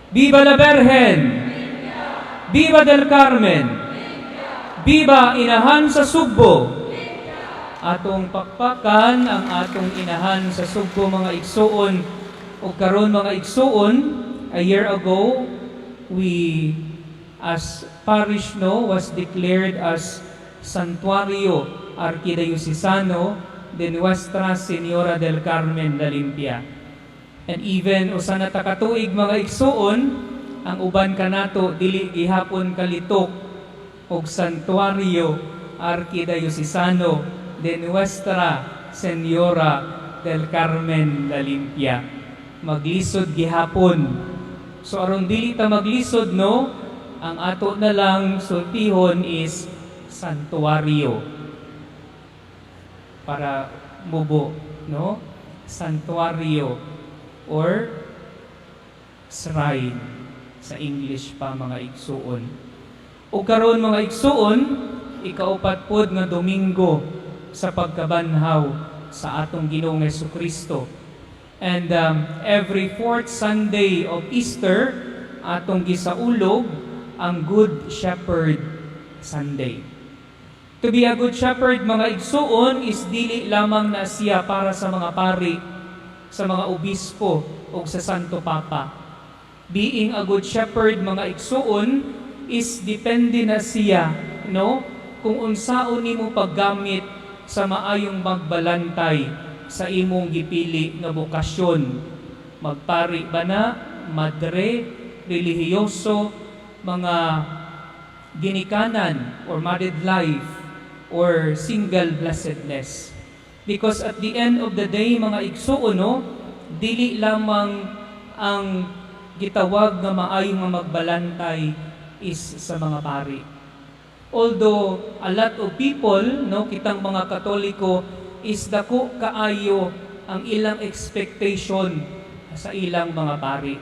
Viva la Berhen! Viva del Carmen! Viva Inahan sa Sugbo! Atong pakpakan ang atong Inahan sa Sugbo, mga igsuon. Ug karon, mga igsuon, a year ago we as parish, no, was declared as Santuario Arquidiocesano de Nuestra Señora del Carmen La Limpia. And even usa na ta katuig, mga igsuon, ang uban kanato dili gihapon kalitok og Santuario Arquidiocesano de Nuestra Señora del Carmen La Limpia. Maglisod gihapon. So aron dili ta maglisod, no, ang ato na lang sultihon is santuario para mubo, no? Santuario or shrine sa English pa, mga igsuon. Ug karon, mga igsuon, ikaupat pod nga Domingo sa pagkabanhaw sa atong Ginoong Kristo. And every fourth Sunday of Easter, atong gisaulog ang Good Shepherd Sunday. To be a good shepherd, mga igsuon, is dili lamang na siya para sa mga pari, sa mga obispo, o sa Santo Papa. Being a good shepherd, mga igsuon, is depende na siya, no? Kung unsaon nimo paggamit sa maayong magbalantay sa imong gipili nga bokasyon. Magpari ba na, madre, relihiyoso, mga ginikanan or married life or single blessedness. Because at the end of the day, mga igsuon, no, dili lamang ang gitawag nga maayo nga magbalantay is sa mga pari. Although a lot of people, no, kitang mga Katoliko is dako kaayo ang ilang expectation sa ilang mga pari.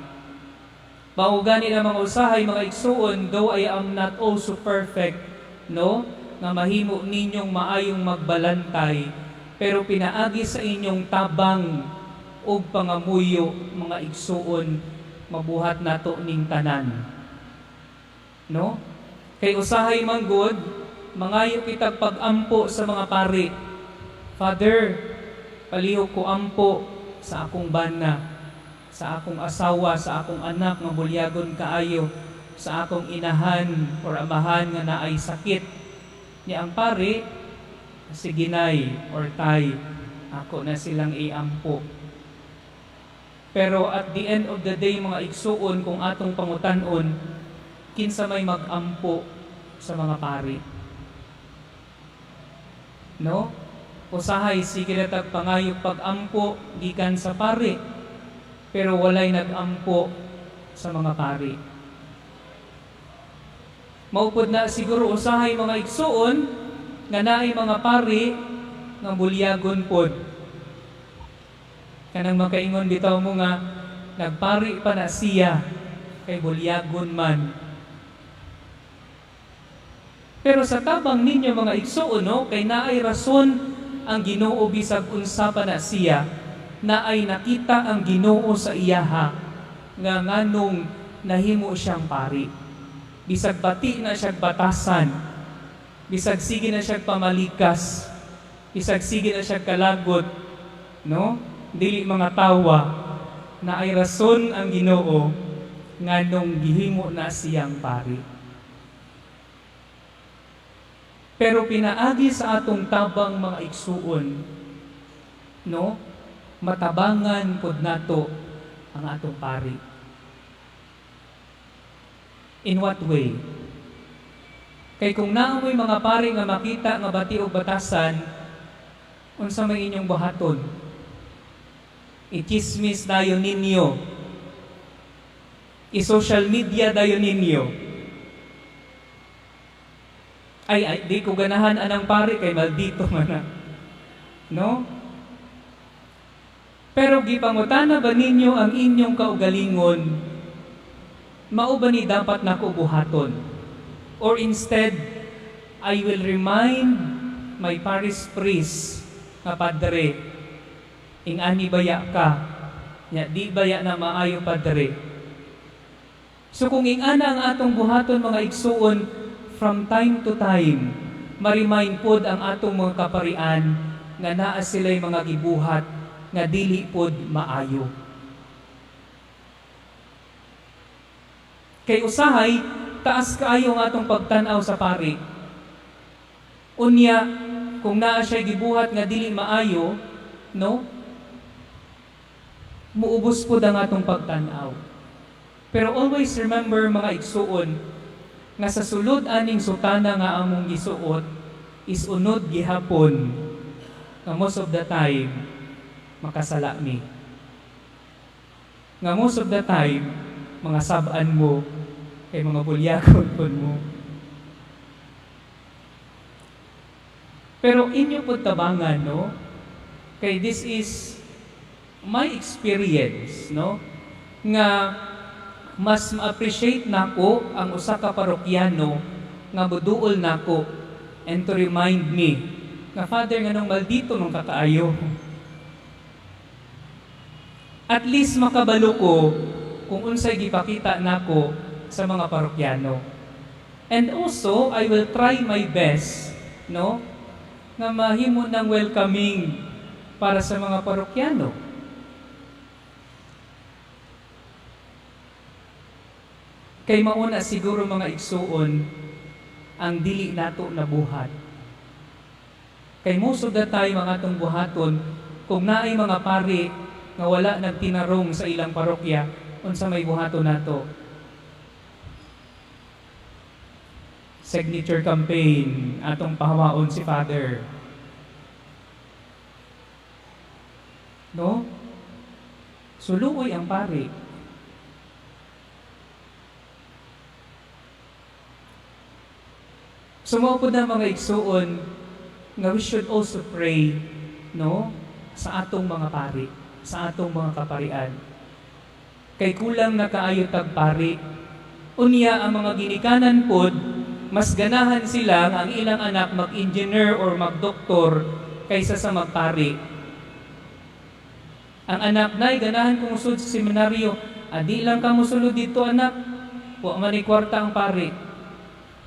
Mao gani na mga usahay, mga igsuon, though I am not also perfect, no, nga mahimo ninyong maayong magbalantay, pero pinaagi sa inyong tabang ug pangamuyo, mga igsuon, mabuhat nato ning tanan. No? Kay usahay man gud, mangayo kitag pag-ampo sa mga pari. "Father, palihog ko ampo sa akong bana, sa akong asawa, sa akong anak nga bulyagon kaayo, sa akong inahan or amahan nga naay sakit." Ni ang pari, "Sige nay or tay, ako na silang iampo." Pero at the end of the day, mga igsuon, kung atong pangutan-on, kinsa may mag-ampo sa mga pari? No? Usahay, sige na tag pangayo pag-ampo gikan sa pari. Pero walay nag-ampo sa mga pari. Mao pod na siguro usahay, mga igsuon, nga naay mga pari nga bulyagon pod. Kanang makaingon bitaw mo nga nagpari pa na siya kay bulyagon man. Pero sa tabang ninyo, mga igsuon, no, kay naay rason ang Ginoo bisag unsa pa na siya, naay nakita ang Ginoo sa iyaha nga nganong nahimo siyang pari. Bisag bati na siyang batasan, bisag sige na siyang pamalikas, bisag sige na siyang kalagot, no? Dili mga tawa, naay rason ang Ginoo nganong gihimo na siyang pari. Pero pinaagi sa atong tabang, mga igsuon, no? Matabangan pod nato ang atong pari. In what way? Kay kung naa moy mga pari nga makita nga bati og batasan, unsa may inyong buhaton? I-chismis dayon ninyo. I-social media dayon ninyo. "Ay, ay, di ko ganahan anang pari kay maldito man na." No? Pero gipangutana ba ninyo ang inyong kaugalingon, mao ba ni dapat nako buhaton? Or instead, I will remind my parish priest nga, "Padre, ing-ani baya ka, nya di baya na maayo, padre?" So kung ingana ang atong buhaton, mga igsuon, from time to time, ma-remind pod ang atong mga kaparian nga naa sila'y mga gibuhat nga dili pod maayo. Kay usahay, taas kaayo ang atong pagtan-aw sa pari. Unya, kung naa siya gibuhat nga dili maayo, no? Muubos pod ang atong pagtan-aw. Pero always remember, mga igsuon, nga sa sulod aning sutana nga among gisuot is unod gihapon nga most of the time makasala mi. Nga most of the time mga sab-an mo kay mga bulyakon pud mo. Pero inyo pud tabangan, no? Kay this is my experience, no? Nga mas ma-appreciate nako ang usa ka parokyano nga moduol nako and to remind me nga, "Father, nganong maldito nung kakaayo?" At least makabalo ko kung unsay gipakita nako sa mga parokyano. And also, I will try my best, no, nga mahimo ng welcoming para sa mga parokyano. Kay mauna siguro, mga igsuon, ang dili nato nabuhat. Kay most of the time ang atong buhaton, kung naay mga pari nga wala nagtinarong sa ilang parokya, unsa may buhaton nato? Signature campaign, atong pahawaon si Father. No? Suluoy ang pari. So mao pud na, mga igsuon, nga we should also pray, no, sa atong mga pari, sa atong mga kaparian. Kay kulang na kaayo tag pari. Unya ang mga ginikanan pod, mas ganahan sila nga ang ilang anak mag-engineer or mag-doktor kaysa sa magpari. Ang anak, "Nay, ganahan kong sud sa seminaryo." "Adi lang ka mosulod dito, anak. Wa man ni kwarta ang pari.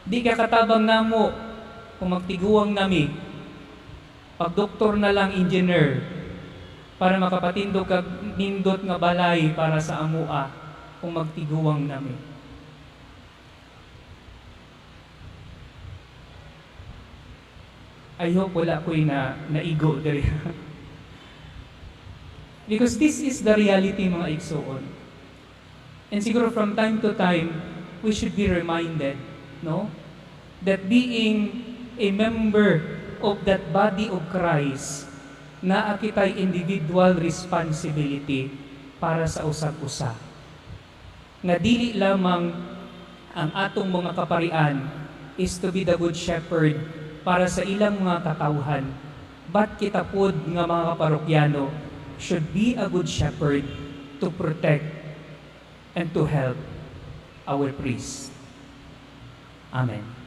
Di ka katabang namo kung magtiguang nami. Pag doktor na lang, engineer, para makapatindog kag nindot nga balay para sa amua kung magtiguang nami." I hope wala ko'y na naigo diri. Because this is the reality, mga igsuon. And siguro from time to time, we should be reminded, no, that being a member of that body of Christ, naa kitay individual responsibility para sa usag-usa. Nga dili lamang ang atong mga kaparian is to be the good shepherd para sa ilang mga katawhan, but kita pod nga mga parokyano should be a good shepherd to protect and to help our priest. Amen.